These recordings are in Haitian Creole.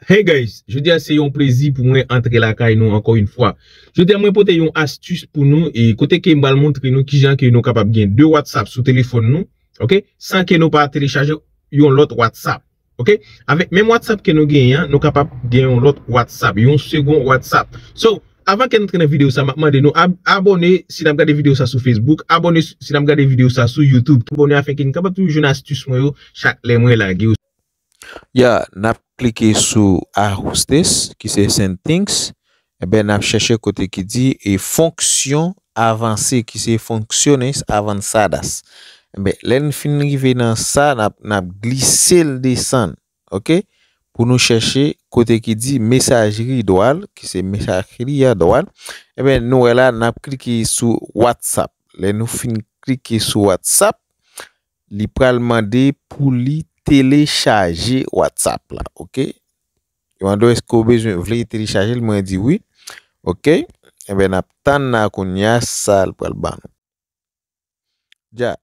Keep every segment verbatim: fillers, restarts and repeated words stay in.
Hey guys, jodi a se yon plezi pou mwen antre lakay nou ankò yon fwa. Jodi a mwen pote yon astis pou nou e kote ke m pral montre nou kijan ke nou kapab gen de WhatsApp sou telefòn nou, ok? San ke nou pa telechaje yon lòt WhatsApp, ok? Avèk menm WhatsApp ke nou genyen an, nou kapab gen yon lòt WhatsApp, yon segon WhatsApp. So, avan ke n antre nan videyo sa, m ap mande nou ab- abòne si n ap gade videyo sa sou Facebook, abòne si n ap gade videyo sa sou YouTube. Abòne afenke n kapab toujou jwenn astis mwen yo chak lè mwen lage yo. Ya, n ap klike sou ajustes, ki se settings. Enben, n ap chèche kote ki di e fonksyon avanse, ki se funciones avanzadas. Enben, lè n fin rive nan sa, n ap, n ap glise l desann, ok? Pou nou chèche kote ki di mensajri dwal, ki se mensajería dual. Enben, nou wè la, n ap klike sou WhatsApp. Lè nou fin klike sou WhatsApp, li pral mande pou li telechaje WhatsApp la, ok? Yo mande w èske w bezwen vle telechaje l, mwen di wi. Ok? Enben, n ap tann la kounye a, sa l pral ban nou. Dja,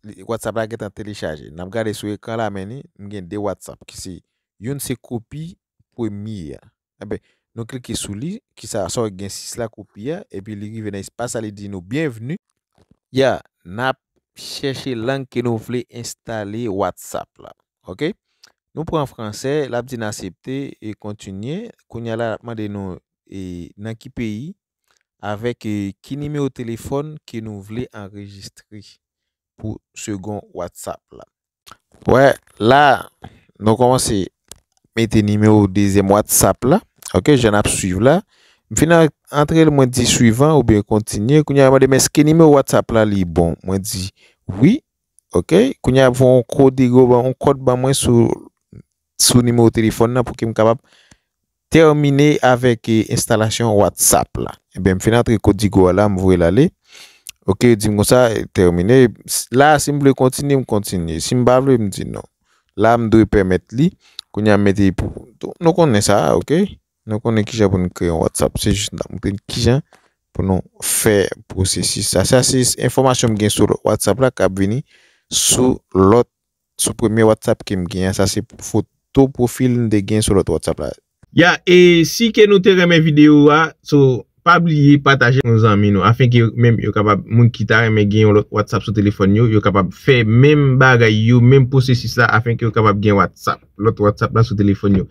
li- WhatsApp la gentan telechaje. N ap gade sou ekran la, men ni, m gen de WhatsApp, ki se, youn se kopi premye a. Enben, nou klike sou li, ki sa, sa w gen sis la kopi a, epi li rive nan espas la, li di nou byenvni. Ya, n ap chèche lang ke nou vle enstale WhatsApp la. Ok? Nou pran franse, l ap di n aksepte e kontinye. Kounye a la, l ap mande nou e, nan ki peyi, avèk e, ki nimewo telefòn ke nou vle anrejistre pou segon WhatsApp la. Wè, la, nou kòmanse mete nimewo dezyèm WhatsApp la. Ok, jan n ap swiv la. M fin an- antre l, mwen di suivan oubyen kontinye. Kounye a, mande m èske nimewo WhatsApp la li bon. Mwen di wi. Ok, kounye a, voye yon kòd, ban yon kòd ban mwen sou, sou nimewo telefòn nan pou ke m kapab tèmine avèk e, enstalasyon WhatsApp la. Ebyen, m fin antre kodigo a la, m voye l ale. Ok, yo di m konsa, e, tèmine. La, si m vle kontinye, m kontinye. Si m pa vle, m di non. La, m dwe pèmèt li. Kounye a, m mete pou. Nou konnen sa, ok? Nou konnen kijan pou nou kreye yon WhatsApp. Se jis la, m montre n kijan pou nou fè pwosesis sa. Sa, se enfòmasyon m gen sou WhatsApp la k ap vini sou lòt, sou premye WhatsApp ke m gen an. Sa, se foto pwofil m te gen sou lòt WhatsApp la. Ya, e si ke nou te renmen videyo a, so, pa bliye pataje yon zanmi nou, afenke menm yo kapab, moun ki ta renmen gen yon lòt WhatsApp sou telefòn yo, yo kapab fè menm bagay yo, menm pwosesis la, afenke yo kapab gen WhatsApp, lòt WhatsApp la sou telefòn yo.